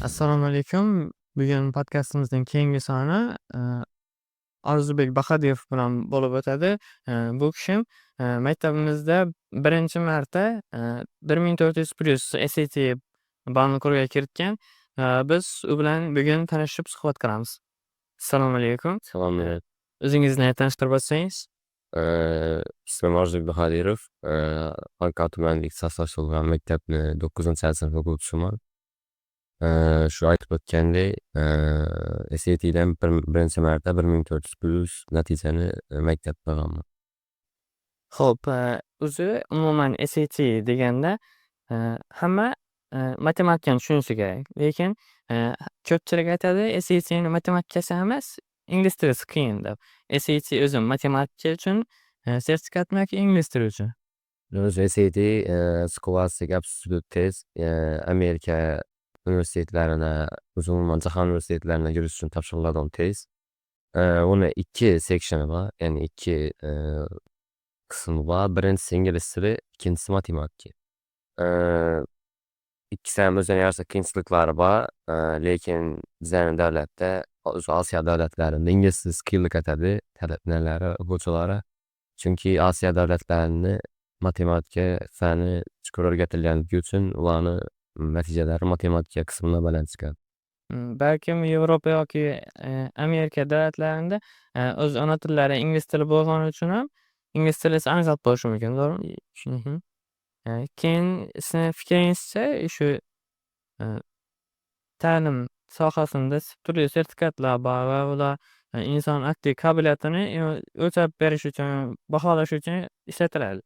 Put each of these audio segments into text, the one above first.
Assalomu alaykum. Bugun podkastimizning keyingi soni Orzubek Bahodirov bilan bo'lib o'tadi. Bu kishi maktabimizda birinchi marta 1400+ SAT ballini qo'lga kiritgan. Biz u bilan bugun tanishib, suhbat qilamiz. Assalomu alaykum. Salom. O'zingizni tanishtirib o'tsangiz. Ismim Orzubek Bahodirov. Xonqa tumanida ixtisoslashtirilgan maktabni to'qqizinchi sinf o'quvchisiman. Shu aytib o'tgandek, SATdan birinchi marta 1400+ natijani maktabda olganman. Xo'p, o'zi umuman SAT deganda hamma matematikani tushunishi kerak. Lekin ko'pchilik aytadi, SATni matematikasi emas, ingliz tilisi qiyin deb. SAT o'zi matematika uchun sertifikatmi yoki ingliz tili uchun? O'zi SAT, Scholastic Aptitude Test, Amerika universitetlarina, o'zi umuman jahon universitetlarina kirish uchun topshiriladigan test. Uni ikki sectioni bor, ya'ni ikki qismi bor. Birinchisi ingliz tili, ikkinchisi matematika. Ikkisi ham o'ziga yarasha qiyinchiliklari bor, lekin bizani davlatda, o'zi Osiyo davlatlarida ingliz tilisi qiyinlik etadi nelari, o'quvchilarga. Chunki Osiyo davlatlarini matematika fani chuqur o'rgatilganligi uchun ularni natijalari matematika qismida baland chiqadi. Balkim Yevropa yoki Amerika davlatlarida o'z ona tillari ingliz tili bo'lgani uchun ham ingliz tilisi arzon bo'lishi mumkin, to'g'rimi? Keyin sizni fikringizcha, shu ta'lim sohasida turli sertifikatlar bor va ular inson aqliy qobiliyatini o'lchab berish uchun, baholash uchun ishlatiladi.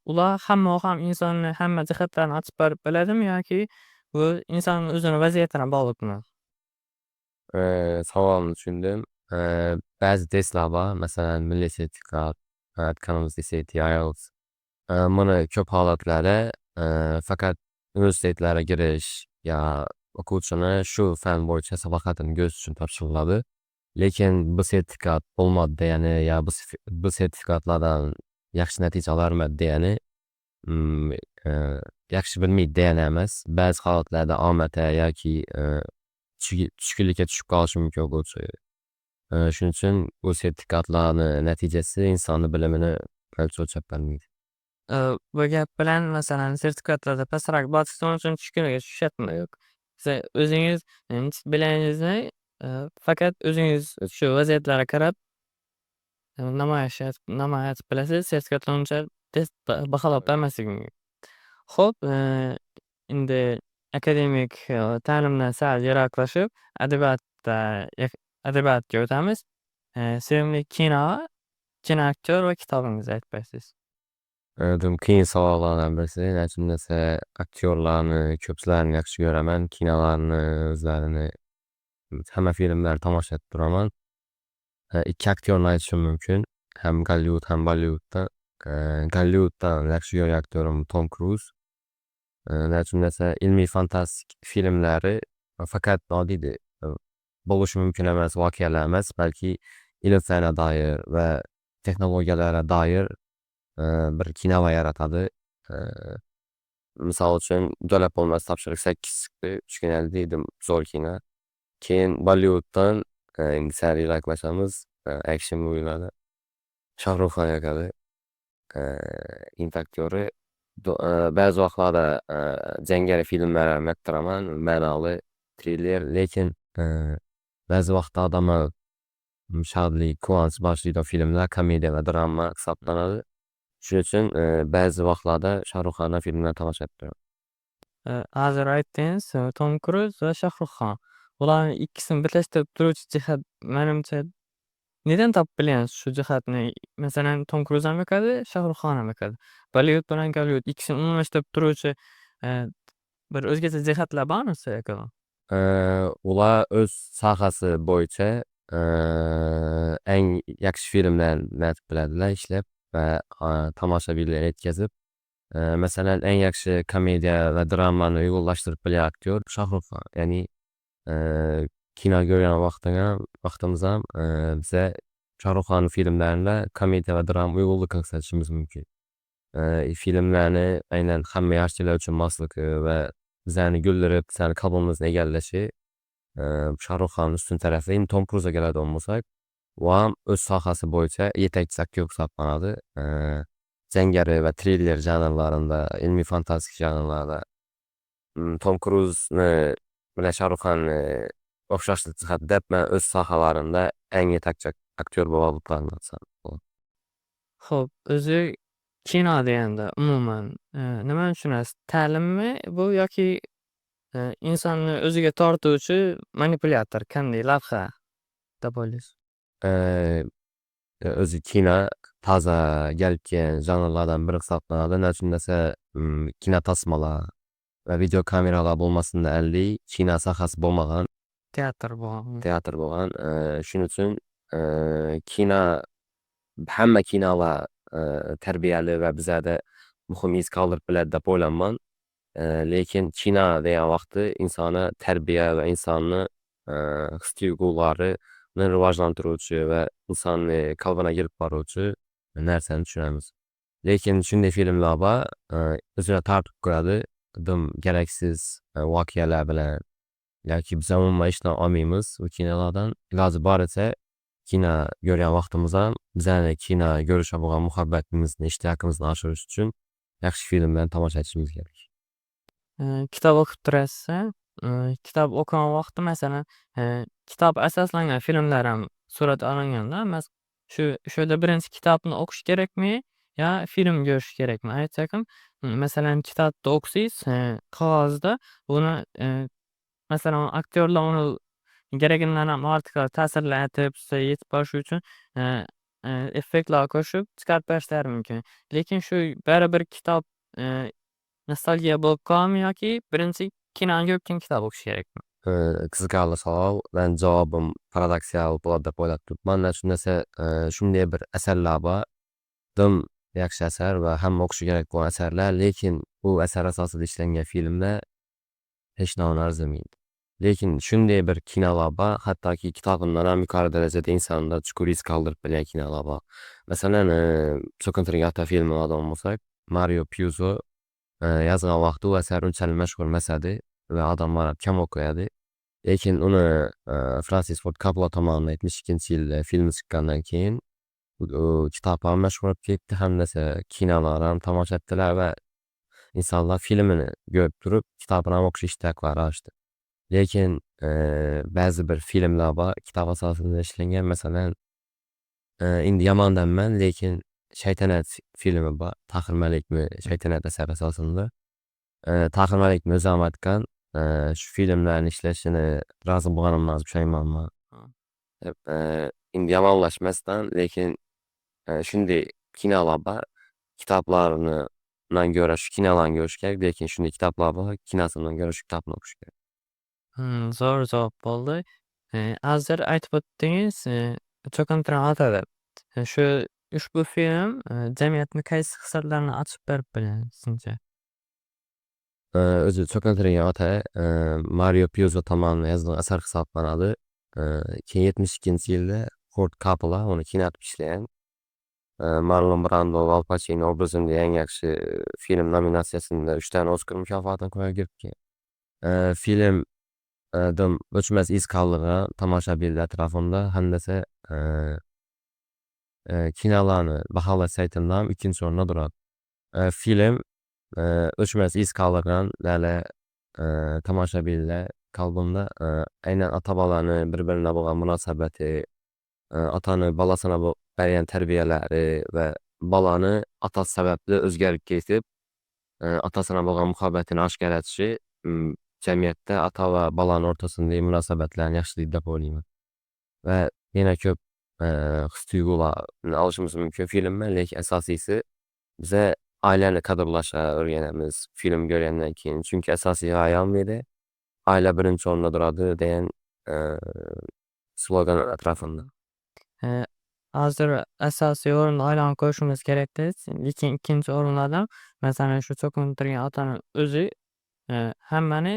Ular hamma ham insonni hamma jihatlarini ochib berib biladimi yoki bu insonni o'zini vaziyatiga bog'liqmi? Savolni tushundim. Ba'zi testlar bor, masalan, milliy sertifikat, aytganimizdek SAT, IELTS. Buni ko'p holatlarda faqat universitetlarga kirish yo o'quvchini shu fan bo'yicha salohiyatini ko'rish uchun topshiriladi. Lekin bu sertifikat bo'lmadi degani yo bu sertifikatlardan yaxshi natija olarmadi degani, yaxshi bilmaydi degani emas. Ba'zi holatlarda omad yoki tushkunlikka tushib qolishi mumkin o'quvchi. Shuning uchun bu sertifikatlarni natijasi insonni bilimini o'lchab bermaydi. Bu gap bilan, masalan, sertifikatlarda pastroq ball uchun tushkunlikka tushyaptimi? Yo'q. Siz o'zingiz bilganingizni faqat o'zingiz shu vaziyatlarga qarab namoyish etib bilasiz, sertifikatlar uncha tez baholab bermasligi mumkin. Xo'p, endi akademik ta'limdan sal yiroqlashib, adabiyotda adabiyotga o'tamiz. Sevimli kino, kino aktyor va kitobingizni aytib bersangiz. Dim qiyin savollardan birisi. Nechun desa, aktyorlarni ko'pchilarini yaxshi ko'raman. Kinolarni o'zlarini, hamma filmlarni tomosha etib turaman. Ikki aktyorni aytishim mumkin. Ham Gollivud, ham Bollivuddan. Gollivuddan yaxshi ko'rgan aktyorim Tom Kruz. Nechun desa, ilmiy fantastik filmlari faqat deydi, bo'lishi mumkin emas voqealar emas, balki ilm fanga doir va texnologiyalarga doir bir kinolar yaratadi. Misol uchun, Udalab bo'lmas topshiriq sakkiz chiqdi. Uchganadi deydim, zo'r kino. Keyin Bollivuddan endi sal yiroqlashamiz, action movielarda Shohruh Xon yoqadi. Hind aktyori. Ba'zi vaqtlarda jangari filmlar ham yoqtiraman, ma'noli triller, lekin ba'zi vaqtda odamlar shodlik, quvonch bag'ishlaydigan filmlar komediya va drama hisoblanadi. Shuning uchun ba'zi vaqtlarda Shohruh Xonni filmlarini tomosha qilib turaman. Hozir aytdingiz, Tom Kruz va Shohruh Xon. Bularni ikkisini birlashtirib turuvchi jihat, manimcha, nedan topib bilgansiz shu jihatni? Masalan, Tom Kruz ham yoqadi, Shohruh Xon ham yoqadi. Bollivud bilan Gollivud ikkisini umumlashtirib turuvchi bir o'zgacha jihatlar bormi sizga? Ular o'z sohasi bo'yicha eng yaxshi filmlarni biladilar ishlab va tomoshabinlarga yetkazib. Masalan, eng yaxshi komediya va dramani uyg'unlashtirib bilgan aktyor Shohruh Xon. Ya'ni kino ko'rgan vaqtimiz ham biza Shohruh Xonni filmlarida komediya va drama uyg'unlikni his etishimiz mumkin. Filmlarni aynan hamma yoshlar uchun mosligi va Bizlarni guldirib, bizlarni qalbimizni egallashi Shahrux Xonni ustun tarafi. Endi Tom Kruzga keladigan bo'lsak, u ham o'z sohasi bo'yicha yetakchi aktyor hisoblanadi. Jangari va triller janrlarida, ilmiy fantastik janrlarda Tom Kruzni bilan Shahrux Xonni o'xshashlik jihatda man o'z sohalarimda eng yetakchi aktyor bo'ladiklarini desam bo'ladi. Xo'p, o'zi kino deganda umuman nimani tushunasiz? Ta'limmi bu yoki insonni o'ziga tortuvchi manipulyator, qanday lavha deb o'ylaysiz? O'zi kino toza kelib kelgan janrlardan biri hisoblanadi. Nima uchun desa, kinotasmalar va videokameralar bo'lmasindan avval kino sohasi bo'lmagan. Teatr bo'lgan. Teatr bo'lgan. Shuning uchun kino, hamma kinolar tarbiyali va bizlarda muhim iz qoldirib biladi deb o'ylayman. Lekin kino degan vaqti insonni tarbiya va insonni his tuyg'ularini rivojlantiruvchi va insonni qalbina kirib boruvchi narsani tushunamiz. Lekin shunday filmlar bor, o'zini tortib qo'yadi dim keraksiz voqealar bilan yoki biz umuman hech narsa olmaymiz u kinolardan. Iloji boricha kino ko'rgan vaqtimiz ham bizani kino ko'rishga bo'lgan muhabbatimizni, ishtiyoqimizni oshirish uchun yaxshi filmlarni tomosha etishimiz kerak. Kitob o'qib turasiz. Kitob o'qigan vaqtda, masalan, kitob asoslangan filmlar ham surat olinganda, shu yerda birinchi kitobni o'qish kerakmi yo film ko'rish kerakmi? Aytsakim, masalan, kitobni o'qisangiz qog'ozda, buni, masalan, aktyorlar uni keragidan ham ortiq ta'sirlantirib sizga yetib borishi uchun effektlar qo'shib chiqarib berishlari mumkin. Lekin shu baribir kitob nostalgiya bo'lib qoladimi yoki birinchi kinoni ko'rib, keyin kitob o'qish kerakmi? Qiziqarli savol. Mani javobim paradoksal bo'ladi deb o'ylab turibman. Nima uchun desa, shunday bir asarlar bor, dim yaxshi asar va hamma o'qishi kerak bo'lgan asarlar, lekin u asar asosida ishlangan filmlar hech narsaga arzimaydi. Lekin shunday bir kinolar bor, hattoki kitobindan ham yuqori darajada insonda chuqur iz qoldirib bilgan kinolar bor. Masalan, "Cho'qintirgan ota" filmini oladigan bo'lsak, Mario Pyuzo yozgan vaqti u asar unchalik mashhur emas edi va odamlar kam o'qiydi. Lekin uni Fransis Ford Koppola tomonidan 72-yilda filmi chiqqandan keyin u kitob ham mashhur bo'lib ketdi, hammasi kinolar ham tomosha etdilar va insonlar filmini ko'rib turib, kitobini ham o'qish ishtiyoqlari oshdi. Lekin ba'zi bir filmlar bor kitob asosida ishlangan, masalan, endi yomondanman, lekin "Shaytanat" filmi bor, Tohir Malikni "Shaytanat" asari asosida. Tohir Malikni o'zi ham aytgan, shu filmlarni ishlashini rozi bo'lganimdan pushaymonman deb. Endi yomonlashmasdan, lekin shunday kinolar bor, kitoblarnidan ko'ra shu kinolarni ko'rish kerak, lekin shunday kitoblar bor, kinosidan ko'ra shu kitobni o'qish kerak. Zo'r javob bo'ldi. Hozir aytib o'tdingiz, "Cho'qintirgan ota" deb. Shu ushbu film jamiyatni qaysi xislatlarini ochib berib biladi sizncha? O'zi "Cho'qintirgan ota" Mario Pyuzo tomonidan yozilgan asar hisoblanadi. Keyin 72-yilda Ford Koppola uni kino qilib ishlagan. Marlon Brando va Al Pachino obrazida eng yaxshi film nominatsiyasida uch dona Oskar mukofotini qo'lga kiritgan. Film dim o'chmas iz qoldirgan tomoshabinlar atrofida hamdasa kinolarni baholash saytida ham ikkinchi o'rinda turadi. Film o'chmas iz qoldirgan hali tomoshabinlar qalbida, aynan ota bolani bir birine bo'lgan munosabati, otani bolasına bergan tarbiyalari va bolani otasi sababli o'zgarib ketib, otasına bo'lgan muhabbatini oshkor etishi jamiyatda ota va bolani o'rtasidagi munosabatlarni yaxshilaydi deb o'ylayman. Va yana ko'p his tuyg'ularni olishimiz mumkin filmdan, lekin asosiysi biza oilani qadrlashga o'rganamiz film ko'rgandan keyin. Chunki asosiy g'oya "Oila birinchi o'rinda turadi" degan slogan atrofida. Hozir asosiy o'rinda oilani qo'yishimiz kerak dedingiz, lekin ikkinchi o'rinlarda, masalan, shu cho'qintirgan otani o'zi hammani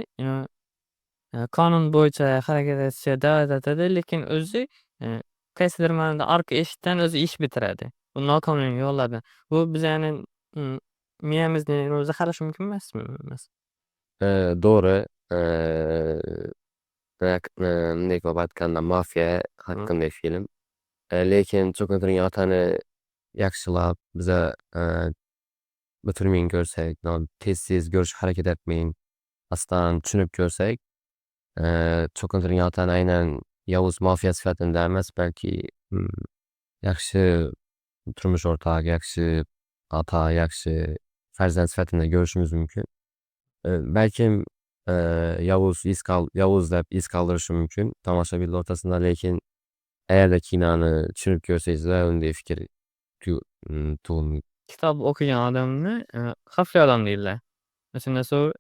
qonun bo'yicha harakat etishga da'vat etadi, lekin o'zi qaysidir ma'noda orqa eshikdan o'zi ish bitiradi. Bu noqonuniy yo'llar bilan. Bu bizani miyamizni zaharlashi mumkin emasmi? To'g'ri, bunday qilib aytganda mafiya haqqida film. Lekin Cho'qintirgan otani yaxshilab biza o'tirmay ko'rsak, tez tez ko'rishga harakat etmay astan tushunib ko'rsak cho'qintirgan otani aynan yovuz mafiya sifatida emas balki yaxshi turmush o'rtog', yaxshi ota, yaxshi farzand sifatida ko'rishimiz mumkin. Balkim yovuz iz yovuz deb iz qoldirishi mumkin tomoshabinlar o'rtasida lekin agarda kinoni tushunib ko'rsangizlar unday fikr tug'ilmaydi. Kitob o'qigan odamni xavfli odam deydilar. Shundan so'ng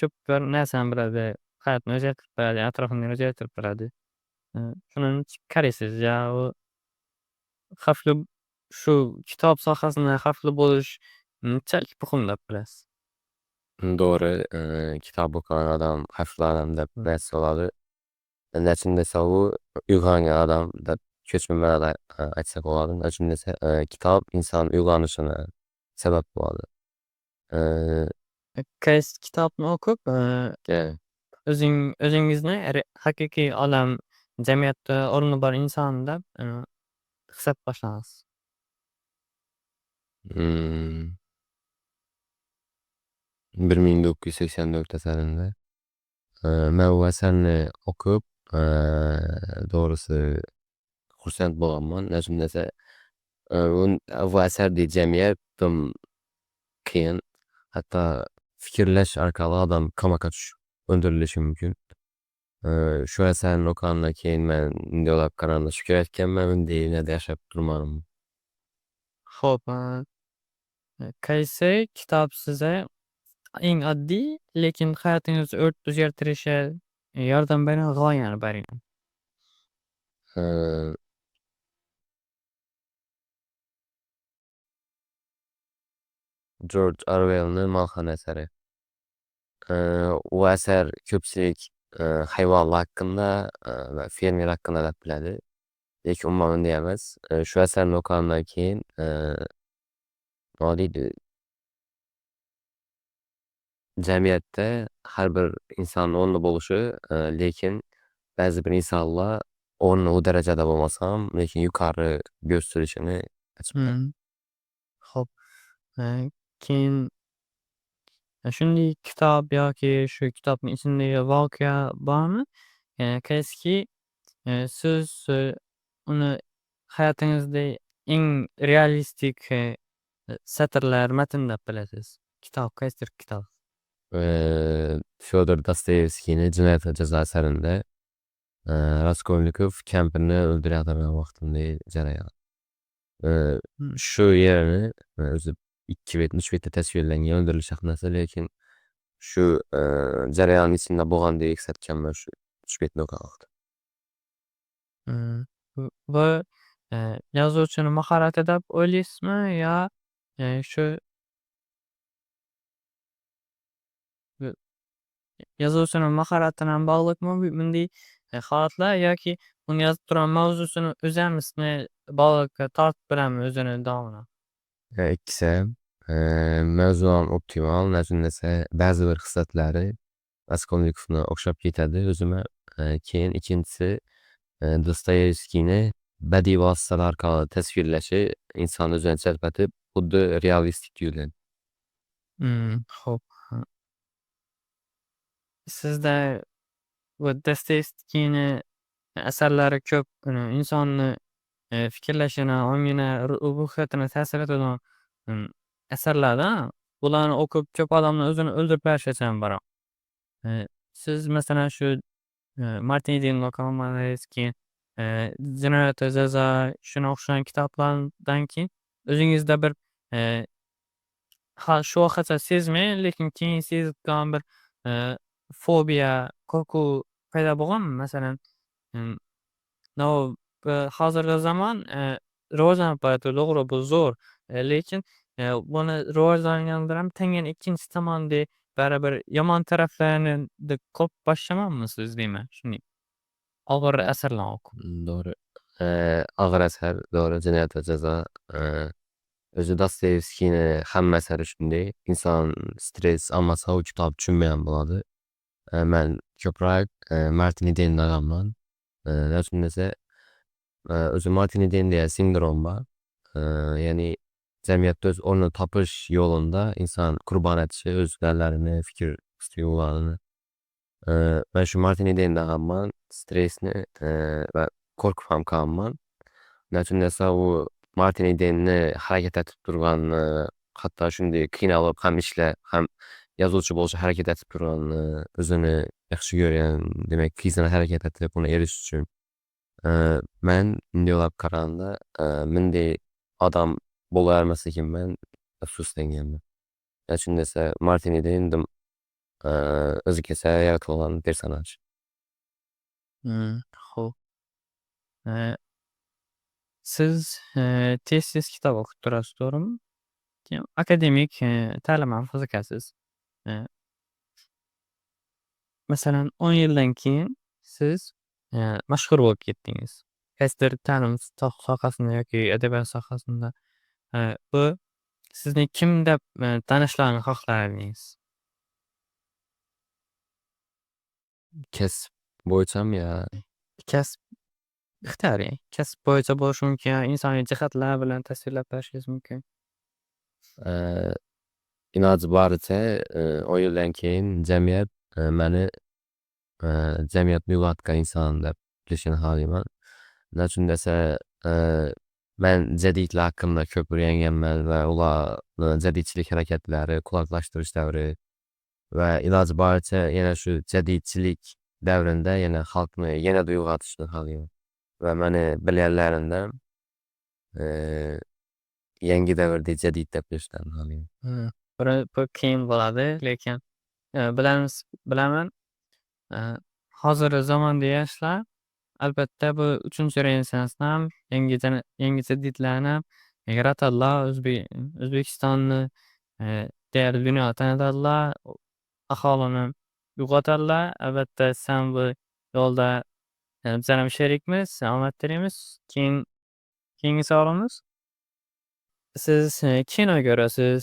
ko'p bir narsani biladi, hayotni o'zgartirib biladi, atrofini o'zgartirib biladi. Shuni qaraysiz yo u xavfli, shu kitob sohasida xavfli bo'lish unchalik muhim deb bilasiz? To'g'ri, kitob o'qigan odam xavfli odam deb aytsa bo'ladi. Nechun desa u uyg'ongan odam deb ko'chma ma'noda aytsak bo'ladi. Nechun desa kitob inson uyg'onishini sabab bo'ladi. Qaysi kitobni o'qib, o'zingizni haqiqiy odam, jamiyatda o'rni bor inson deb his etib boshladingiz? 1984 asarini. Man u asarni o'qib, to'g'risi xursand bo'lganman. Nechun desa bu asarda jamiyat qiyin, hatto fikrlash orqali odam qamoqqa tushib o'ldirilishi mumkin. Shu asarni o'qigandan keyin man bunday o'ylab qaraganda shukur aytganman bunday dunyoda yashab turmadim. Xo'p, qaysi kitob sizga eng oddiy, lekin hayotingizni o'zgartirishga yordam bergan g'oyani bergan? Jorj Orwellni Molxona asari. U asar ko'pchilik hayvonlar haqqida va fermer haqqida deb biladi. Lekin umuman unday emas. Shu asarni o'qigandan keyin nima deydi, jamiyatda har bir insonni o'rni bo'lishi, lekin ba'zi bir insonlar o'rni u darajada bo'lmasayam, lekin yuqori ko'tarilishini. Xo'p, keyin shunday kitob yoki shu kitobni ichidagi voqea bormi, qaysiki siz uni hayotingizda eng realistik satrlar, matn deb bilasiz? Kitob, qaysidir kitob. Fyodor Dostoyevskiyni Jinoyat va jazo asarida Raskolnikov kampirni o'ldirayotgan vaqtidagi jarayon. Shu yerini o'zi ikki bet uch betda tasvirlangan o'ldirilish sahnasi, lekin shu jarayon esimda bo'lgandek his etganman shu uch betni o'qigan vaqtim. Bu yozuvchini mahorati deb o'ylaysizmi yo shu yozuvchini mahorati bilan bog'liqmi bunday holatlar yoki uni yozib turgan mavzusini o'zi bog'liq tortib biladimi o'zini davomini? Ikkisi ham. Mavzu ham optimal, nechun desa ba'zi bir hislatlari Raskolnikovni o'xshab ketadi o'zima. Keyin ikkinchisi, Dostoyevskiyni badiiy vositalar orqali tasvirlashi insonni o'zini jalb etib, xuddi realistik tuyuladi. Xo'p. Sizda bu Dostoyevskiyni asarlari ko'p insonni fikrlashini, ongini, ruhiyatini ta'sir etadigan asarlar-da. Bularni o'qib ko'p odamlar o'zini o'ldirib ham bor. Siz masalan shu Martin Edenni o'qigansiz, keyin Jinoyat va jazo, shunga o'xshagan kitoblardan keyin o'zingizda bir shu vaqtgacha sezmang, lekin keyin sezib qolgan bir fobiya, qo'rquv paydo bo'lganmi? Masalan, hozirgi zamon rivojlanib boryapti, to'g'ri, bu zo'r, lekin buni rivojlangandir ham tangani ikkinchi tomoni baribir yomon taraflarini qo'rqib boshlamanmi siz deyman shunday og'ir asarlarni o'qib. To'g'ri. Og'ir asar, to'g'ri, Jinoyat va jazo. O'zi Dostoevskiyni hamma asari shunday inson stress olmasa u kitob tushunmagan bo'ladi. Man ko'proq Martin Idenni olaman. Nechun desa o'zi Martin Idenda sindrom bor. Ya'ni jamiyatda o'z o'rnini topish yo'linda inson qurbon etishi o'z nalarini fikr his tuyg'ularini. Man shu Martin Idenni olaman stressni va qo'rqib ham qolaman. Nechun desa u Martin Idenni harakat etib turganini hatto shunday qiynalib ham ishlab ham yozuvchi bo'lishga harakat etib turganini o'zini yaxshi ko'rgan demak qizini harakat etib uni erishish uchun man bunday o'ylab qaraganda bunday odam bo'laolmas ekanman afsuslanganman. Nechun desa Martin Iden o'ziga yaratilgan personaj. Xo'p. Siz tez tez kitob o'qib turasiz, to'g'rimi? Akademik ta'lim ham qiziqasiz. Masalan, 10 yildan keyin siz mashhur bo'lib ketdingiz. Qaysidir ta'lim sohasida yoki adabiyot sohasida. Bu sizni kim deb tanishlarini xohlardingiz? Kasb bo'yichami yo? Kasb ixtiyoriy. Kasb bo'yicha bo'lishi mumkin, insoniy jihatlar bilan tasvirlab berishingiz mumkin. Iloji boricha 10 yildan keyin jamiyat mani jamiyatni uyg'otgan inson deb bilishini xohlayman. Nechun desa man jadidlar haqida ko'p o'rganganman va ularni jadidchilik harakatlari kulaklashtirish davri va iloji boricha yana shu jadidchilik davrinda yana xalqni yanada uyg'otishni xohlayman va mani bilganlaridan yangi davrda jadid deb bilishlarini xohlayman. Bu qiyin bo'ladi, lekin bilamiz, bilaman. Hozirgi zamonda yoshlar albatta bu uchinchi renessansni ham, yangi jadidlarni ham yaratadilar. O'zbekistonni deyarli dunyoga tanitadilar, aholini uyg'otadilar. Albatta, san bu yo'lda bizlar ham sherikmiz, omad tilaymiz. Keyin keyingi savolimiz. Siz kino ko'rasiz,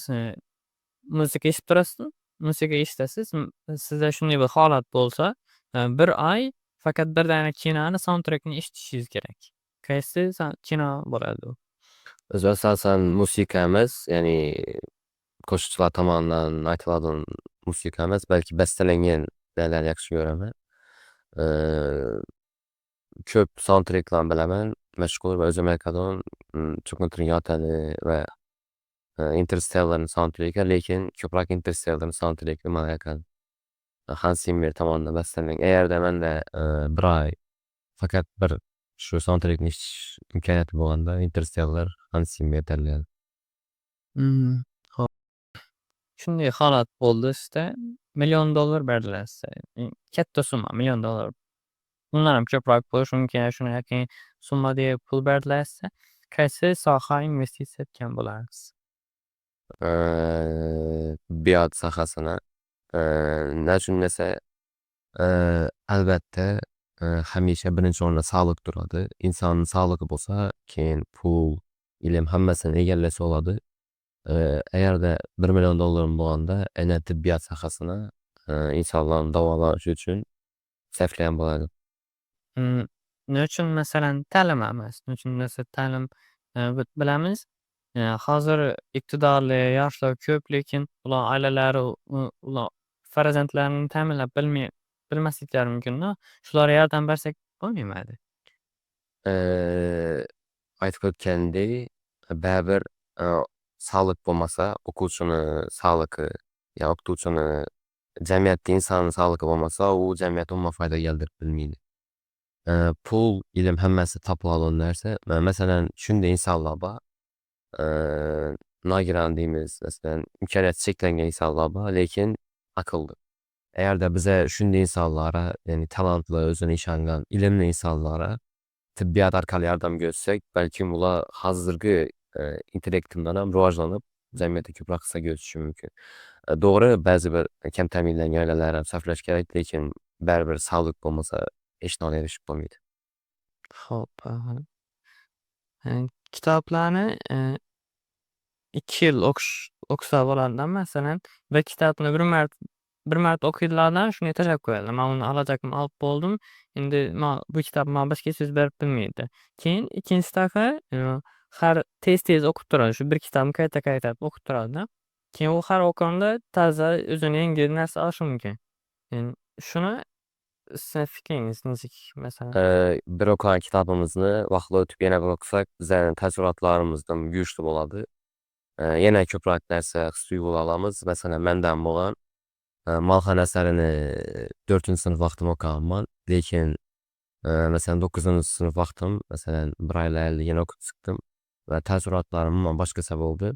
musiqa eshitib turasizmi? Musiqa eshitasiz. Sizda shunday bir holat bo'lsa, bir oy faqat bir dona kinoni saundtrekini eshitishingiz kerak. Qaysi kino bo'ladi u? O'zi asosan musiqa emas, ya'ni qo'shiqchilar tomonidan aytiladigan musiqa emas, balki bastalangan narsalarni yaxshi ko'raman. Ko'p saundtreklarni bilaman. Mashhur va o'zim aytadigan Cho'qintirgan otani va Interstellarni saundtreki, lekin ko'proq Interstellarni saundtreki manga yoqadi. Hans Zimmer tomonidan bastalangan. Agarda manda bir oy faqat bir shu saundtrekni eshitish imkoniyati bo'lganda, Interstellar, Hans Zimmer tanlardim. Xo'p. Shunday holat bo'ldi sizda. Million dollar berdilar sizga. Katta summa, million dollar. Undan ham ko'proq bo'lishi mumkin. Shunga yaqin summadagi pul berdilar sizga. Qaysi soha investitsiya etgan bo'lardingiz? Tibbiyot sohasini. Nechun desa, albatta, hamisha birinchi o'rinda sog'liq turadi. Insonni sog'lig'i bo'lsa, keyin pul, ilm hammasini egallasa bo'ladi. Agarda 1 million dollarim bo'lganda, aynan tibbiyot sohasini insonlarni davolanishi uchun sarflagan bo'lardim. Nima uchun, masalan, ta'lim emas? Nima uchun desa, ta'lim, bilamiz, hozir iqtidorli yoshlar ko'p, lekin ular oilalari ular farzandlarini ta'minlab bilmasliklari mumkinda. Shularga yordam bersak bo'lmaymidi? Aytib o'tgandek, baribir sog'liq bo'lmasa, o'quvchini sog'lig'i yo o'qituvchini, jamiyatda insonni sog'lig'i bo'lmasa, u jamiyatga umuman foyda keltirib bilmaydi. Pul, ilm hammasi topiladigan narsa. Masalan, shunday insonlar bor, nogiron deymiz, masalan, imkoniyati cheklangan insonlar bor, lekin aqlli. Agarda biza shunday insonlarga, ya'ni talantli, o'zini ishongan, ilmli insonlarga tibbiyot orqali yordam ko'rsatsak, balkim ular hozirgi intellektidan ham rivojlanib, jamiyatga ko'proq hissa qo'shishi mumkin. To'g'ri, ba'zi bir kam ta'minlangan oilalar ham sarflash kerak, lekin baribir sog'liq bo'lmasa hech narsaga erishib bo'lmaydi. Xo'p, kitoblarni 2 yil o'qish o'qisa bo'ladida. Masalan, bir kitobni bir marta o'qiydilardan, shunday tashlab qo'yadilar. Man uni olajagimni olib bo'ldim. Endi man bu kitobni man boshqa so'z berib bilmaydi. Keyin ikkinchi dafa har tez tez o'qib turadi. Shu bir kitobni qayta qayta o'qib turadida. Keyin u har o'qiganda toza o'zini yangi narsa olishi mumkin. Shuni sizni fikringiz nechuk, masalan? Bir o'qigan kitobimizni vaqt o'tib yana bir o'qisak, bizlarning taassurotlarimiz güçlü bo'ladi. Yana ko'proq narsa his tuyg'ular olamiz. Masalan, mandan bo'lgan Malxan asarini to'rtinchi sinf vaqtim o'qiganman. Lekin, masalan, to'qqizinchi sinf vaqtim, masalan, bir oylar yana o'qib chiqdim va taassurotlarim umuman boshqacha bo'ldi.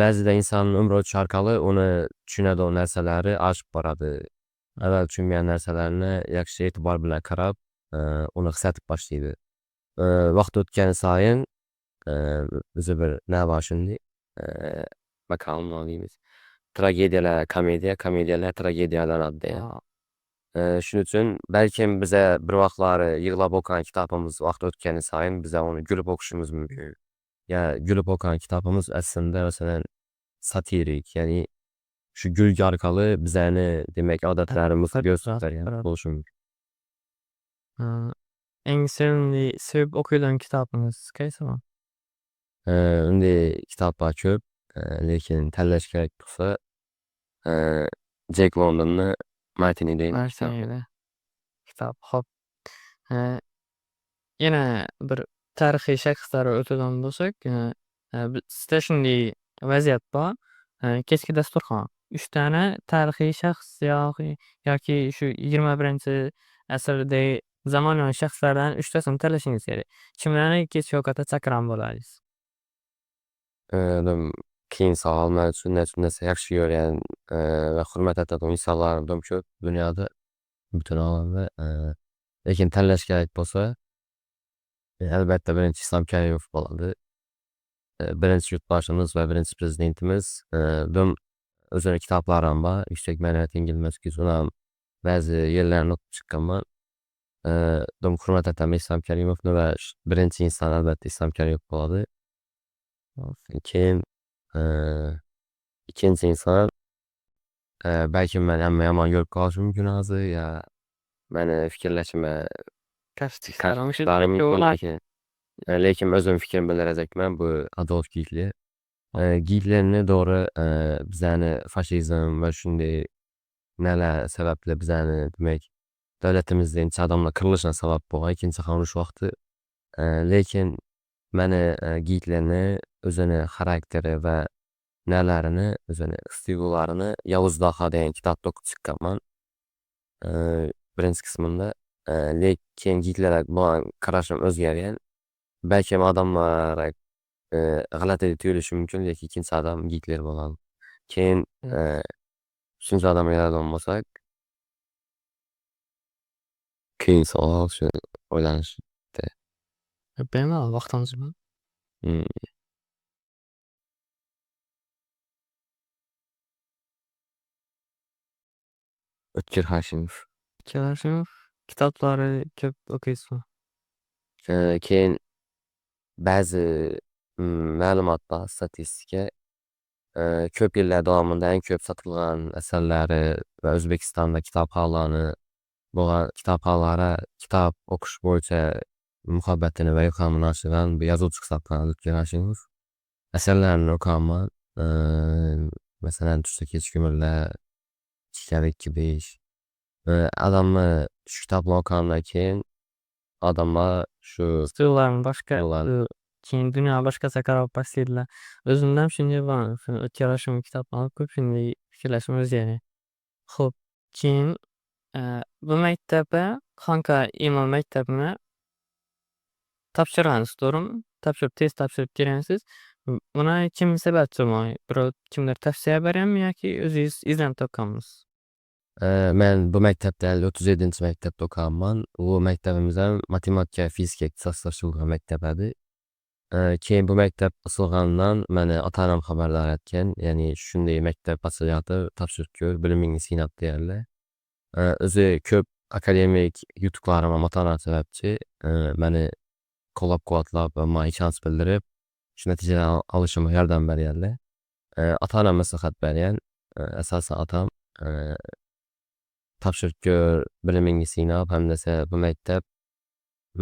Ba'zida insonni umri o'tishi orqali uni tushunadigan narsalari oshib boradi. Avval tushunmagan narsalarni yaxshi e'tibor bilan qarab, uni his etib boshlaydi. Vaqt o'tgani sayin o'zi bir nima bor shunday maqol deymiz: "Tragediyalar komediya, komediyalar tragediyaga aylanadi" degan. Shuning uchun balkim biza bir vaqtlari yig'lab o'qigan kitobimiz vaqt o'tgani sayin biza uni kulib o'qishimiz mumkin. Ya kulib o'qigan kitobimiz aslida, masalan, satirik, ya'ni shu kulgi orqali bizlarni, demak, odatlarimizni bo'lishi mumkin. Eng sevimli, sevib o'qiydigan kitobingiz qaysi? Unday kitoblar ko'p, lekin tanlash kerak bo'lsa, Jek Londonni "Martin Eden" Martin kitob. Xo'p. Yana bir tarixiy shaxslarga o'tadigan bo'lsak, sizda shunday vaziyat bor: kechki dasturxon. Uchtani tarixiy shaxs yoki shu 21-asrdagi zamonaviy shaxslardan uchtasini tanlashingiz kerak. Kimlarni kechki ovqatga chaqirgan bo'lardingiz? Qiyin savol man uchun. Narsa yaxshi ko'rgan va hurmat etadigan insonlarim ko'p dunyoda, butun olamda. Lekin tanlash kerak bo'lsa, albatta, birinchi Islom Karimov bo'ladi. Birinchi yurtboshimiz va birinchi prezidentimiz. O'zini kitoblariyam bor, "Yuksak ma'naviyat, yengilmas kuch", uniyam ba'zi yerlarini o'qib chiqqanman. Hurmat etaman Islom Karimovni va birinchi inson albatta Islom Karimov bo'ladi. Keyin ikkinchi inson, balkim mani hamma yomon ko'rib qolishi mumkin hozir yo mani fikrlashimga qarshi chiqishlari mumkin, lekin o'zim fikrimni bildirajakman: bu Adolf Gitler. Gitlerni, to'g'ri, bizani fashizm va shunday nalar sababli bizani, demak, davlatimizda odamlar qirilishiga sabab bo'lgan ikkinchi jahon urushi vaqti. Lekin mani Gitlerni o'zini xarakteri va nalarini, o'zini his tuyg'ularini "Yovuz daho" degan kitobda o'qib chiqqanman birinchi qismida. Lekin Gitlerga bo'lgan qarashim o'zgargan. Balkim odamlar g'alati tuyulishi mumkin, lekin ikkinchi odam Gitler bo'ladi. Keyin uchinchi odamga keladigan bo'lsak, qiyin savol, shu o'ylanish. Bemalol, vaqtimiz bor. O'tkir Hoshimov. O'tkir Hoshimov kitoblari ko'p o'qiysizmi? Keyin ba'zi ma'lumot bor, statistika: ko'p yillar davomida eng ko'p sotilgan asarlari va O'zbekistonda kitobxonlarni bo'lgan kitobxonlarga kitob o'qish bo'yicha muhabbatini va ilhomini oshirgan bir yozuvchi hisoblanadi O'tkir Hoshimov. Asarlarini o'qiganman, masalan, "Tushda kechki umrlar", "Ikki karra ikki besh". Odamni shu kitobni o'qigandan keyin odamlar shu Tuyg'ularini boshqa, keyin dunyoga boshqacha qarab boshlaydilar. O'zimda ham shunday bo'lgan. O'tkir Hoshimov kitobini o'qib, shunday fikrlashim o'zgargan. Xo'p, keyin bu maktabda, Xonqa Imom maktabini topshirgansiz, to'g'rimi? Topshirib, test topshirib kelgansiz. Buni kim sababchi bo'lgan? Birov, kimdir tavsiya berganmi yoki o'zingiz izlanib topganmisiz? Man bu maktabda 37- maktabda o'qiganman. U maktabimiz ham matematika, fizika ixtisoslashtirilgan maktab edi. Keyin bu maktab ochilganidan mani ota onam xabardor etgan, ya'ni shunday maktab ochilyapti, topshirib ko'r, bilimingni sinab deganlar. O'zi ko'p akademik yutuqlarim ham ota onam sababchi, mani qo'llab quvvatlab va manga ishonch bildirib. Shu natijalarni olishimga yordam berganlar. Ota onam maslahat bergan, asosan otam topshirib ko'r, bilimingni sinab hamdasa bu maktab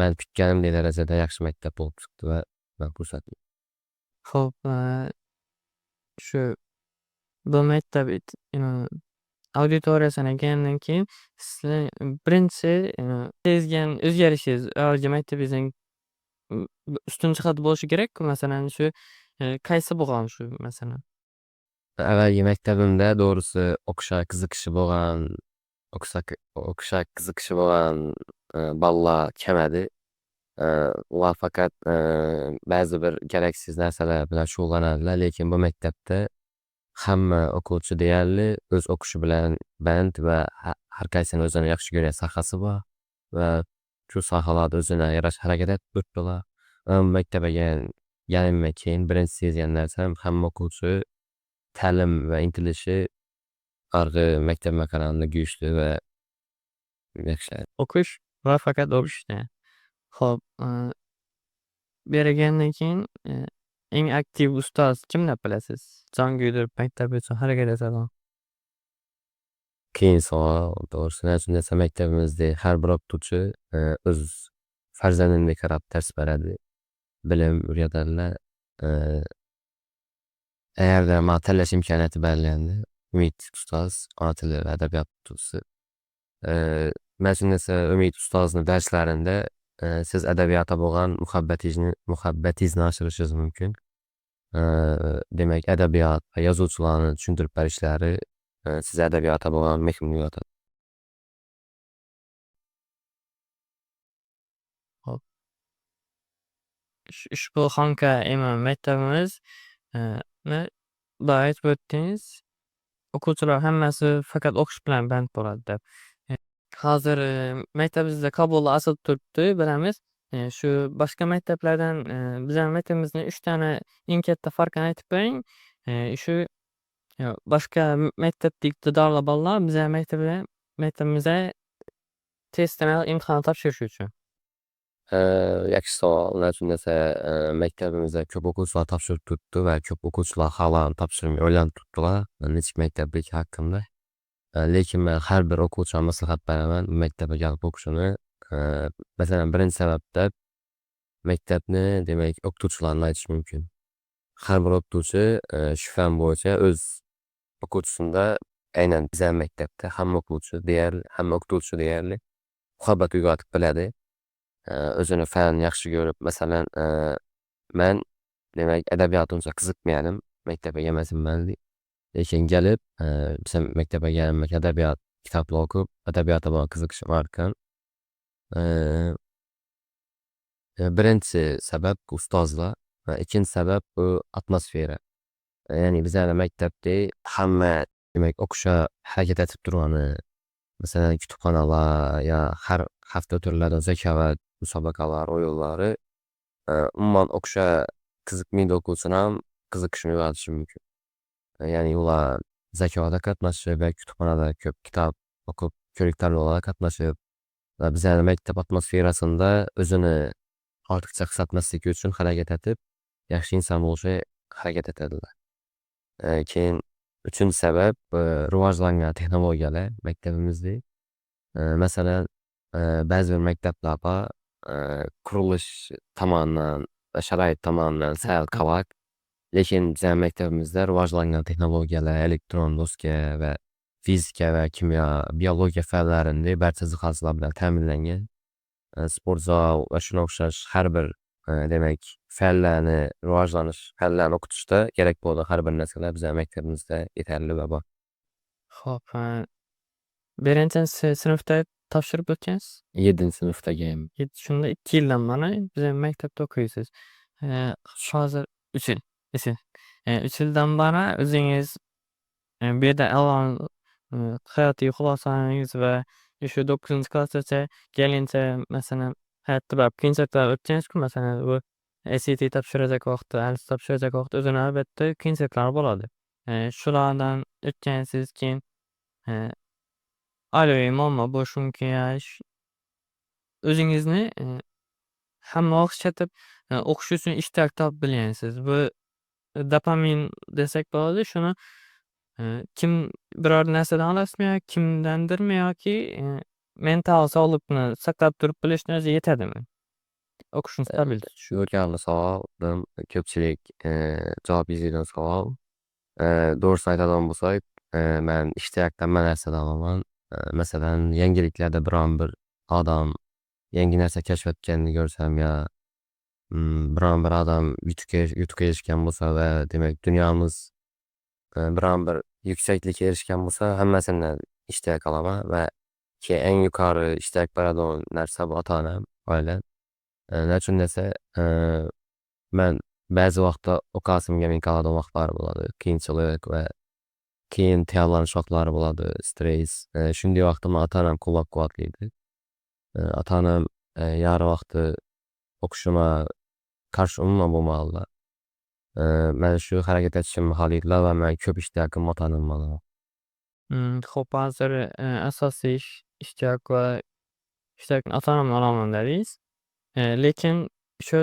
man kutganimdek darajada yaxshi maktab bo'lib chiqdi va man xursandman. Xo'p, shu bu maktab auditoriyasini kelgandan keyin sizni birinchi sezgan o'zgarishingiz avvalgi maktabingizdan ustun jihati bo'lishi kerak-ku, masalan, shu qaysi bo'lgan shu, masalan? Avvalgi maktabimda, to'g'risi, o'qishga qiziqishi bo'lgan, o'qishga qiziqishi bo'lgan bolalar kam edi. Ular faqat ba'zi bir keraksiz narsalar bilan shug'ullanardilar. Lekin bu maktabda hamma o'quvchi deyarli o'z o'qishi bilan band va har qaysini o'zini yaxshi ko'rgan sohasi bor va shu sohalarda o'zini yarasha harakat etib turibdilar. Va maktabga kelganimdan keyin birinchi sezgan narsam hamma o'quvchi ta'lim va intilishi arg'i maktabga qaraganda kuchli va yaxshi. O'qish va faqat o'qishda. Xo'p, bu yerga kelgandan keyin eng aktiv ustoz kim deb bilasiz? Jon kuydirib maktab uchun harakat etadigan. Qiyin savol, to'g'risi. Nima uchun desam, maktabimizda har bir o'qituvchi o'z farzandidek qarab dars beradi, bilim o'rgatadilar. Agarda maga tanlash imkoniyati berilganda, Umid ustoz, ona tili va adabiyot o'qituvchisi. Nima uchun desa, Umid ustozni darslarida siz adabiyotga bo'lgan muhabbatingizni oshirishingiz mumkin. Demak, adabiyot va yozuvchilarni tushuntirib berishlari sizga adabiyotga bo'lgan mehrini uyg'otadi. Xo'p. Ushbu xonqa maktabimiz boya aytib o'tdingiz, o'quvchilar hammasi faqat o'qish bilan band bo'ladi deb. Hozir maktabimizda qabul ochilib turibdi, bilamiz. Shu boshqa maktablardan bizani maktabimizni uch tana eng katta farqini aytib bering. Shu boshqa maktabda iqtidorli bolalar bizani maktabimizda testini imtihon topshirish uchun. Yaxshi savol. Nima uchun desa, maktabimizda ko'p o'quvchilar topshirib turibdi va ko'p o'quvchilar hali topshirmay o'ylanib turibdilar nechuk maktabligi haqida. Lekin man har bir o'quvchiga maslahat beraman maktabga kelib o'qishini. Masalan, birinchi sabab deb maktabni, demak, o'qituvchilarni aytish mumkin. Har bir o'qituvchi shu fan bo'yicha o'z o'quvchisida, aynan bizani maktabda hamma o'quvchi deyarli, hamma o'qituvchi deyarli muhabbat uyg'otib biladi. O'zini fanini yaxshi ko'rib, masalan, man, demak, adabiyot uncha qiziqmagandim maktabga kelmasimdan. Lekin kelib bizani maktabga kelganimdan keyin adabiyot kitoblar o'qib, adabiyotga bo'lgan qiziqishim artgan. Birinchi sabab ustozlar va ikkinchi sabab bu atmosfera. Ya'ni bizani maktabda hamma, demak, o'qishga harakat etib turgani, masalan, kutubxonalar yo har hafta o'tiriladigan zakovat musobaqalar, o'yinlari umuman o'qishga qiziqmaydi o'quvchini ham qiziqishini uyg'otishi mumkin. Ya'ni ular zakovatga qatnashib va kutubxonada ko'p kitob o'qib, ko'rik tanlovlarga qatnashib va bizani maktab atmosferasida o'zini ortiqcha his etmasligi uchun harakat etib, yaxshi inson bo'lishga harakat etadilar. Keyin uchinchi sabab rivojlangan texnologiyalar maktabimizda. Masalan, ba'zi bir maktablar bor, qurilish tomonidan va sharoit tomonidan sal qoloq. Lekin bizani maktabimizda rivojlangan texnologiyalar, elektron doska va fizika va kimyo, biologiya fanlarini barcha jihozlar bilan ta'minlangan. Sport zal va shunga o'xshash har bir, demak, fanlarni rivojlanish, fanlarni o'qitishda kerak bo'lgan har bir narsalar bizani maktabimizda yetarli va bor. Xo'p, birinchi sinfda topshirib o'tgansiz? Yeddinchi sinfda kelganman. Shunda 2 yildan beri bizani maktabda o'qiysiz. Hozir 3 yil, 3 yil. 3 yildan beri o'zingiz bu yerda olgan hayotiy xulosangiz va shu to'qqizinchi klassgacha kelguncha, masalan, hayotda baribir qiyinchiliklar o'tgansiz-ku, masalan, bu SAT topshirajak vaqtda, IELTS topshirajak vaqtda o'zini albatta qiyinchiliklari bo'ladi. Shulardan o'tgansiz, keyin oilaviy muammo bo'lishi mumkin. O'zingizni hamma vaqt ishlatib O'qish uchun ishtiyoq topib bilgansiz. Bu dopamin desak bo'ladi. Shuni kim biror narsadan olasizmi yo kimdandirmi yoki mental sog'liqni saqlab turib bilishni o'zi yetadimi? O'qishni stabil tutish. Shu o'rganli savol, ko'pchilik javob izlaydigan savol. To'g'risini aytadigan bo'lsak, man ishtiyoqdan hamma narsadan olaman. Masalan, yangiliklarda biron bir odam yangi narsa kashf etganini ko'rsam yo biron bir odam yutuqqa erishgan bo'lsa va demak, dunyomuz biron bir yuksaklikka erishgan bo'lsa, hammasidan ishtiyoq olaman va eng yuqori ishtiyoq beradigan narsa bu ota onam, oilam. Nechun desa, man ba'zi vaqtda o'qasim kelmay qoladigan vaqtlar bo'ladi. Qiyinchilik va qiyin tayyorlanish vaqtlari bo'ladi, stress. Shunday vaqtda mani ota onam qo'llab quvvatlaydi. Ota onam yari vaqti o'qishimga qarshi umuman bo'lmaganlar. Mana shu harakat etishimni xohlaydilar va man ko'p ishtiyoqim ota onamdan olaman. Xo'p, hozir asosiy ishtiyoq va ishtiyoqni ota onamdan olaman dedingiz. Lekin shu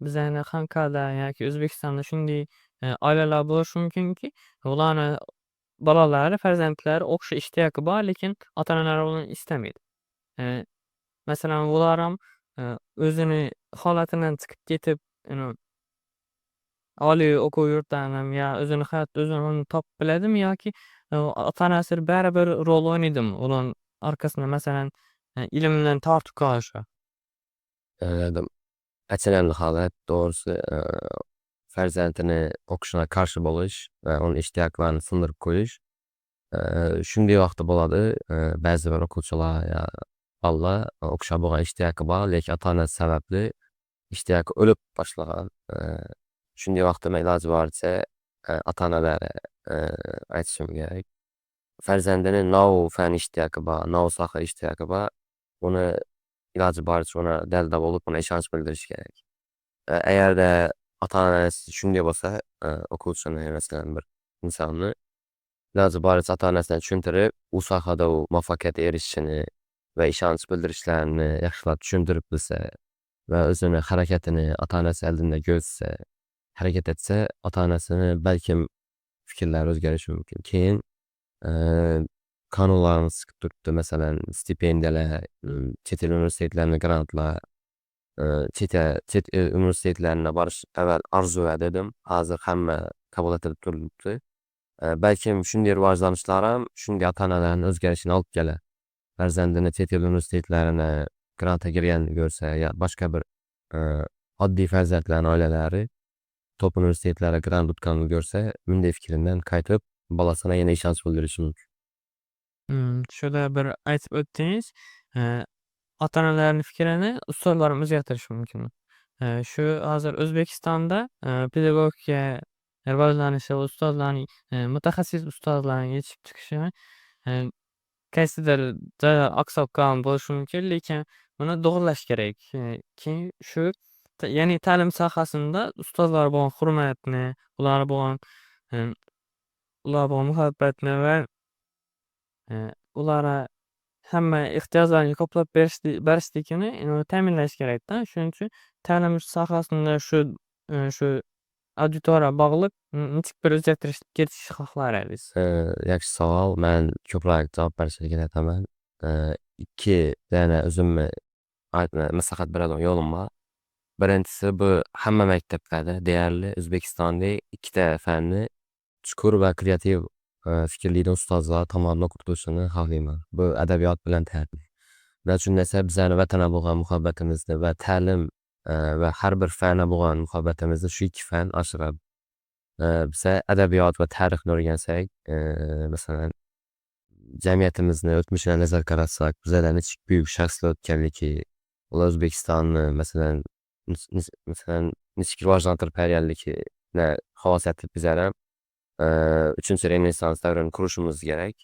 bizani Xonqada yoki O'zbekistonda shunday oilalar bo'lishi mumkinki, ularni bolalari, farzandlari o'qish ishtiyoqi bor, lekin ota onalari uni istamaydi. Masalan, ular ham o'zini holatidan chiqib ketib, oliy o'quv yurtlaridan yo o'zini hayotda o'zini o'rnini topib biladimi yoki ota onasi baribir rol o'ynaydimi ularni orqasida, masalan, ilmdan tortib qolishi? Achinarli holat, to'g'risi, farzandini o'qishiga qarshi bo'lish va uni ishtiyoqlarini sindirib qo'yish. Shunday vaqti bo'ladi, ba'zi bir o'quvchilar yo bolalar o'qishga bo'lgan ishtiyoqi bor, lekin ota onasi sababli ishtiyoqi o'lib boshlagan. Shunday vaqtda man iloji boricha ota onalarga aytishim kerak. Farzandini nov fan ishtiyoqi bor, nov soha ishtiyoqi bor, uni iloji boricha uni dalda bo'lib, uni ishonch bildirish kerak. Agarda ota onasi shunday bo'lsa, o'quvchini, masalan, bir insonni iloji boricha ota onasina tushuntirib, u sohada u muvaffaqiyatga erishishini va ishonch bildirishlarini yaxshilab tushuntirib bilsa va o'zini harakatini ota onasi oldida ko'rsatsa, harakat etsa, ota onasini balkim fikrlari o'zgarishi mumkin. Keyin qonunlarimiz chiqib turibdi, masalan, stipendiyalar, chet el universitetlarina grantlar, chet el universitetlarina borish avval orzu edim, hozir hamma qabul etilib turibdi. Balkim shunday rivojlanishlar ham shunday ota onalarni o'zgarishini olib kelar. Farzandini chet el universitetlarina grantga kirganini ko'rsa yo boshqa bir oddiy farzandlarni oilalari top universitetlarga grant utganini ko'rsa, bunday fikridan qaytib, bolasina yana ishonch bildirishi mumkin. Shuda bir aytib o'tdingiz, ota onalarni fikrini ustozlar ham o'zgartirishi mumkin. Shu hozir O'zbekistonda pedagogika rivojlanishi va ustozlarning, mutaxassis ustozlarning yetishib chiqishini qaysidir joyda oqsab qolgan bo'lishi mumkin, lekin buni to'g'irlash kerak. Keyin shu, ya'ni ta'lim sohasida ustozlar bo'lgan hurmatni, ular bo'lgan muhabbatni va ularga hamma ehtiyojlarini qoplab berishlikini ta'minlash kerakda. Shuning uchun ta'lim sohasida shu auditoriya bog'liq nechuk bir o'zgartirish kiritishni xohlar edingiz? Yaxshi savol. Man ko'proq javob berishga harakat etaman. Ikki dona o'zimni maslahat beradigan yo'lim bor. Birinchisi, bu hamma maktablarda deyarli O'zbekistonda ikkita fanni chuqur va kreativ fikrlaydigan ustozlar tomonidan o'qitilishini xohlayman. Bu adabiyot bilan tarix. Nima desa, bizani vatanga bo'lgan muhabbatimizni va ta'lim va har bir fanga bo'lgan muhabbatimizni shu ikki fan oshiradi. Biza adabiyot va tarixni o'rgansak, masalan, jamiyatimizni o'tmishiga nazar qaratsak, bizada nechuk buyuk shaxslar o'tganligi, ular O'zbekistonni, masalan, nechuk rivojlantirib berganligini xulosa etib, bizlar ham uchinchi Renessans davrini qurishimiz kerak.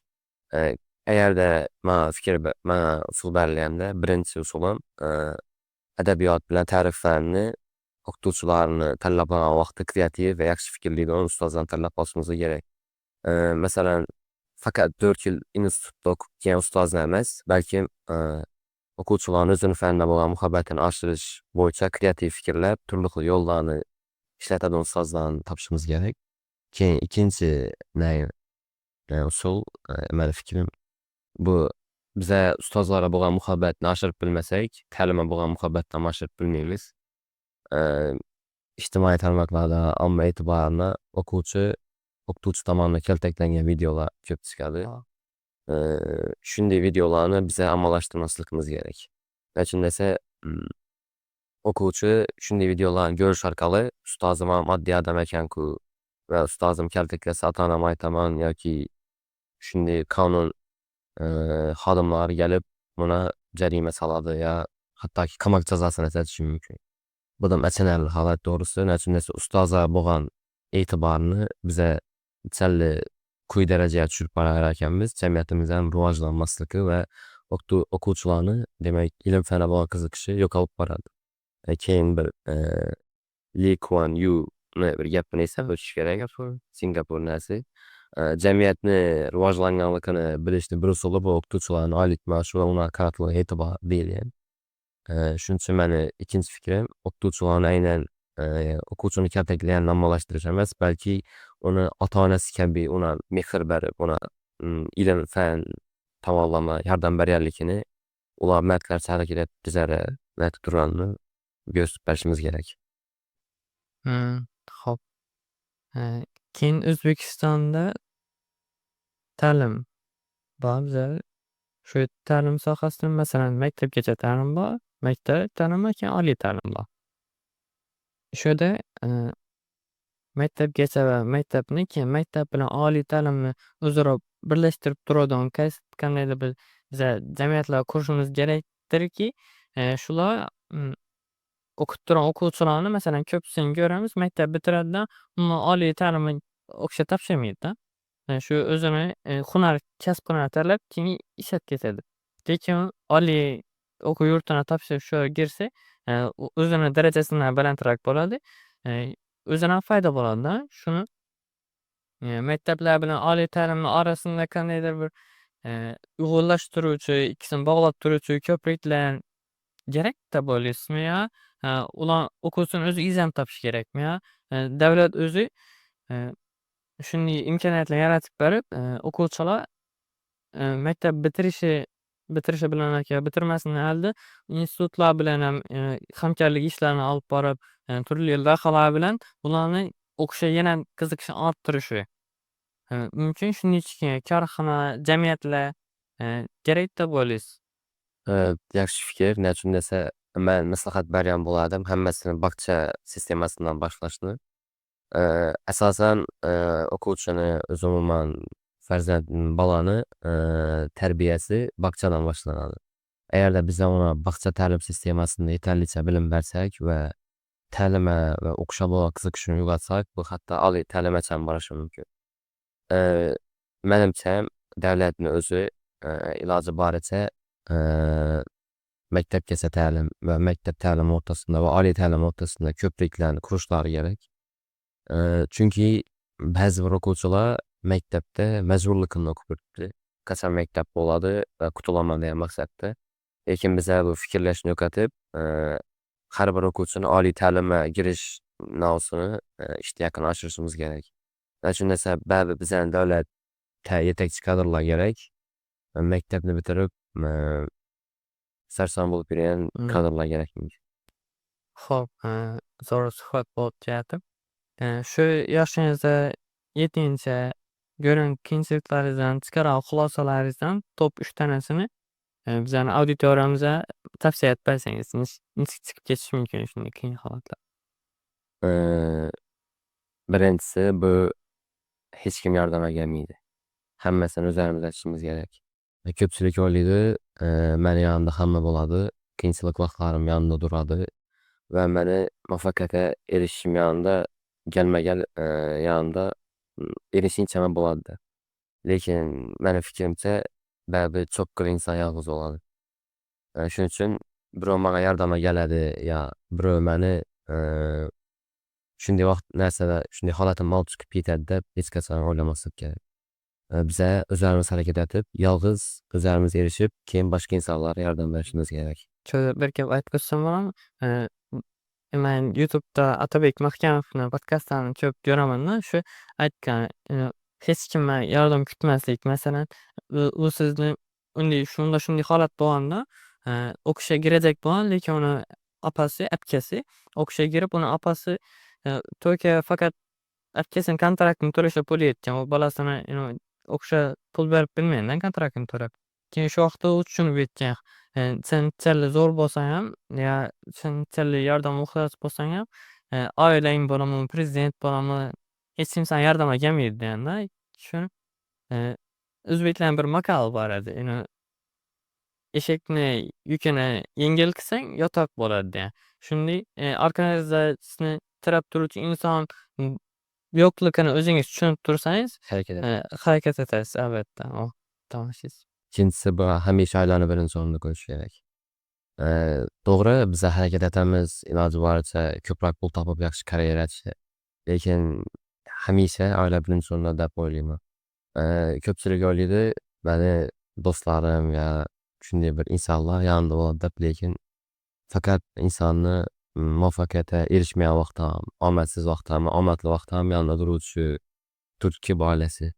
Agarda maga fikr, maga usul berilganda, birinchi usulim adabiyot bilan tarix fanini o'qituvchilarni tanlab olgan vaqtda kreativ va yaxshi fikrlaydigan ustozlarni tanlab olishimiz kerak. Masalan, faqat 4 yil institutda o'qib kelgan ustozni emas, balkim O'quvchilarni o'zini faniga bo'lgan muhabbatini oshirish bo'yicha kreativ fikrlab, turli xil yo'llarni ishlatadigan ustozlarni topishimiz kerak. Keyin ikkinchi usul, mani fikrim, bu biza ustozlarga bo'lgan muhabbatni oshirib bilmasak, ta'limga bo'lgan muhabbatniyam oshirib bilmaymiz. Ijtimoiy tarmoqlarda omma e'tiborini o'quvchi o'qituvchi tomonidan kaltaklangan videolar ko'p chiqadi. Shunday videolarni biza ommalashtirmasligimiz kerak. Nechun desa, o'quvchi shunday videolarni ko'rish orqali ustozim ham oddiy odam ekanku va ustozim kaltaklasa ota onamga aytaman yoki shunday qonun xodimlari kelib buni jarima soladi yo hattoki qamoq jazosini kesishi mumkin. Budam achinarli holat to'g'risi. Nechun desa, ustozga bo'lgan e'tiborni biza sal quyi darajaga tushirib borar ekanmiz, jamiyatimiz ham rivojlanmasligi va o'quvchilarni, demak, ilm fanga bo'lgan qiziqishi yo'qolib boradi. Keyin bir Li Kuan Yuni bir gapini eslab o'tish kerak, Singapur nasi. Jamiyatni rivojlanganligini bilishni bir usuli bu o'qituvchilarni oylik maoshi va ularga qaratilgan e'tibor deyilgan. Shuning uchun mani ikkinchi fikrim, o'qituvchilarni aynan o'quvchini kaltaklaganini ommalashtirish emas, balki uni ota onasi kabi uni mehr berib, uni ilm fan tomonlama yordam berganligini, ular mardlarcha harakat etib bizlarga aytib turganini ko'rsatib berishimiz kerak. Xo'p. Keyin O'zbekistonda ta'lim bor bizada. Shu ta'lim sohasida, masalan, maktabgacha ta'lim bor, maktab ta'limi, keyin oliy ta'lim bor. Shu yerda maktabgacha va maktabni, keyin maktab bilan oliy ta'limni o'zaro birlashtirib turadigan qaysi qandaydir bir biza jamiyatlar qurishimiz kerakdirki, shular o'qib turgan o'quvchilarni, masalan, ko'pisini ko'ramiz, maktab bitiradida, umuman oliy ta'limga o'qishga topshirmaydida. Shu o'zini hunar, kasb hunar tanlab, keyin ishlab ketadi. Lekin oliy o'quv yurtini topshirib, shu yerga kirsa, o'zini darajasidan balandroq bo'ladi. O'zini ham foyda bo'ladida. Shuni maktablar bilan oliy ta'limni orasida qandaydir bir uyg'unlashtiruvchi, ikkisini bog'lab turuvchi ko'priklar kerak deb o'ylaysizmi yo ular o'quvchini o'zi izlanib topishi kerakmi yo davlat o'zi shunday imkoniyatlar yaratib berib, o'quvchilar maktab bitirishi bilan yoki bitirmasidan oldin institutlar bilan ham hamkorlik ishlarini olib borib, turli loyihalar bilan ularni o'qishga yana qiziqishini orttirishi mumkin. Shuning uchun korxona, jamiyatlar kerak deb o'ylaysiz? Yaxshi fikr. Nechun desa, man maslahat bergan bo'lardim hammasini bog'cha sistemasidan boshlashni. Asosan o'quvchini o'zi, umuman farzand, bolani tarbiyasi bog'chadan boshlanadi. Agarda biza uni bog'cha ta'lim sistemasida yetarlicha bilim bersak va ta'lima va o'qishga bo'lgan qiziqishini uyg'otsak, bu hatto oliy ta'limgacha borishi mumkin. Manimcha, davlatni o'zi iloji boricha maktabgacha ta'lim va maktab ta'limi o'rtasida va oliy ta'lim o'rtasida ko'priklarni qurishlari kerak. Chunki ba'zi bir o'quvchilar maktabda majburlikdan o'qib yuribdi. Qachon maktab bo'ladi va qutulaman degan maqsadda. Lekin biza bu fikrlashni yo'qotib, har bir o'quvchini oliy ta'limga kirish mavzusini ishtiyokini oshirishimiz kerak. Nechun desa, baribir bizani davlatga yetakchi kadrlar kerak. Maktabni bitirib, sarson bo'lib yurgan kadrlar kerak. Xo'p, zo'r suhbat bo'lib kelyapti. Shu yoshingizda yetincha ko'rgan qiyinchiliklaringizdan chiqargan xulosalaringizdan top uch tanasini bizani auditoriyamizga tavsiya etib bersangiz, nechuk chiqib ketish mumkin shunday qiyin holatlar? Birinchisi, bu hech kim yordamga kelmaydi. Hammasini o'zlarimiz yechishimiz kerak. Ko'pchilik o'ylaydi, mani yonimda hamma bo'ladi, qiyinchilik vaqtlarim yonimda turadi va mani muvaffaqiyatga erishishim yonida galma gal yonimda erishguncha bo'ladi deb. Lekin mani fikrimcha, baribir cho'qqili inson yolg'iz bo'ladi. Shuning uchun birov manga yordamga keladi yo birov mani shunday vaqt narsada, shunday holatimni olib chiqib ketadi deb hech qachon o'ylamaslik kerak. Biza o'zlarimiz harakat etib, yolg'iz o'zlarimiz erishib, keyin boshqa insonlarga yordam berishimiz kerak. Shu bir gap aytib o'tsam bo'ladimi? Man YouTube'da Otabek Mahkamovni podkastlarini ko'p ko'ramanda, shu aytgan, hech kimdan yordam kutmaslik. Masalan, u sizni unday shunda shunday holat bo'lganda, o'qishga kirajak bo'lgan, lekin uni opasi, akasi o'qishga kirib, uni opasi to'yga faqat akasini kontraktini to'lashga puli yetgan. U bolasini o'qishga pul berib bilmaydi kontraktini to'lab. Keyin shu vaqtda u tushunib yetgan. Sen unchalik zo'r bo'lsang ham, yo sen unchalik yordam muhtoj bo'lsang ham, oilang bo'ladimi, prezident bo'ladimi, hech kim sanga yordamga kelmaydi deganda. Tushunib, o'zbeklarni bir maqoli bor edi. Eshakni yukini yengil qilsang, yotoq bo'ladi degan. Shunday, orqangizda sizni tirab turuvchi inson yo'qligini o'zingiz tushunib tursangiz, Harakat harakat etasiz albatta. Davom. Ikkinchisi, bu hamisha oilani birinchi o'rinda qo'yish kerak. To'g'ri, biza harakat etamiz iloji boricha ko'proq pul topib, yaxshi karyera etishga. Lekin hamisha oila birinchi o'rinda deb o'ylayman. Ko'pchilik o'ylaydi, mani do'stlarim yo shunday bir insonlar yonimda bo'ladi deb, lekin faqat insonni muvaffaqiyatga erishmagan vaqti ham, omadsiz vaqti ham, omadli vaqti ham yonida turuvchi turtki bu oilasi.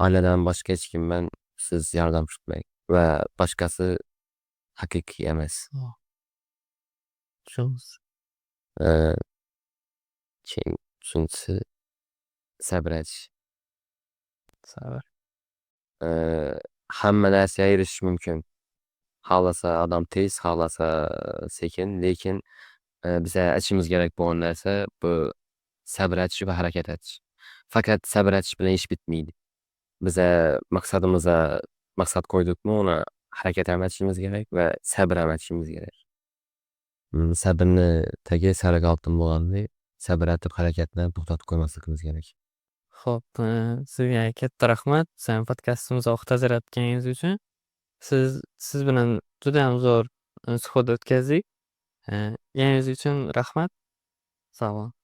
Oiladan boshqa hech kimdan siz yordam kutmang va boshqasi haqiqiy emas. Tushunamiz. Keyin uchinchisi, sabr etish. Sabr. Hamma narsaga erishish mumkin. Xohlasa odam tez, xohlasa sekin, lekin biza aytishimiz kerak bo'lgan narsa bu sabr etish va harakat etish. Faqat sabr etish bilan ish bitmaydi. Biza maqsadimizga maqsad qo'ydikmi, uni harakat ham etishimiz kerak va sabr ham etishimiz kerak. Sabrni tagi sariq oltin bo'lganday, sabr etib harakatni to'xtatib qo'ymasligimiz kerak. Xo'p, sizga katta rahmat bizani podkastimizga vaqt ajratganingiz uchun. Siz bilan judayam zo'r suhbat o'tkazdik. Kelganingiz uchun rahmat. Sog' bo'ling.